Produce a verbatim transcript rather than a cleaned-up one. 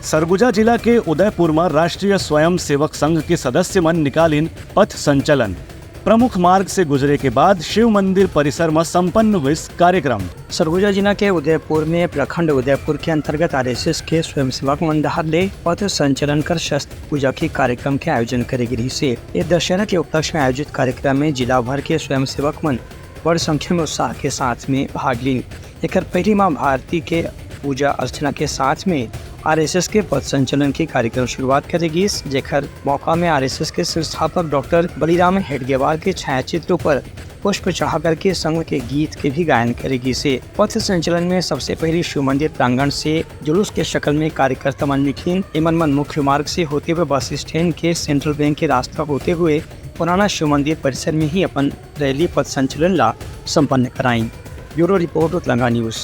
सरगुजा जिला के उदयपुर म राष्ट्रीय स्वयं सेवक संघ के सदस्य मन निकालिन पथ संचलन। प्रमुख मार्ग से गुजरे के बाद शिव मंदिर परिसर म संपन्न होइस कार्यक्रम। सरगुजा जिला के उदयपुर में प्रखंड उदयपुर के अंतर्गत आरएसएस के स्वयंसेवक मन डहार ले पथ संचलन कर शस्त्र पूजा के कार्यक्रम के आयोजन करे गे रिहिस हे। ये दशहरा के उपलक्ष्य में आयोजित कार्यक्रम में जिला भर के स्वयंसेवक मन बड़ संख्या में उत्साह के साथ में भाग लीन। एकर पहिली मां भारती के पूजा अर्चना के साथ में आरएसएस के पथ संचलन के कार्यक्रम शुरुआत करे गिस, जेकर मौका में आरएसएस के संस्थापक डॉक्टर बलिराम हेडगेवार के छायाचित्र पर पुष्प चढ़ा करके संघ के गीत के भी गायन करे गिस हे। पथ संचलन में सबसे पहले शिव मंदिर प्रांगण से जुलूस के शक्ल में कार्यकर्ता मन निकलिन। एमन मन मुख्य मार्ग से होते हुए बस स्टैंड के सेंट्रल बैंक के रास्ता होते हुए पुराना शिव मंदिर परिसर में ही अपन रैली पथ संचलन ला संपन्न कराइन। Bureau report, Utlanga news.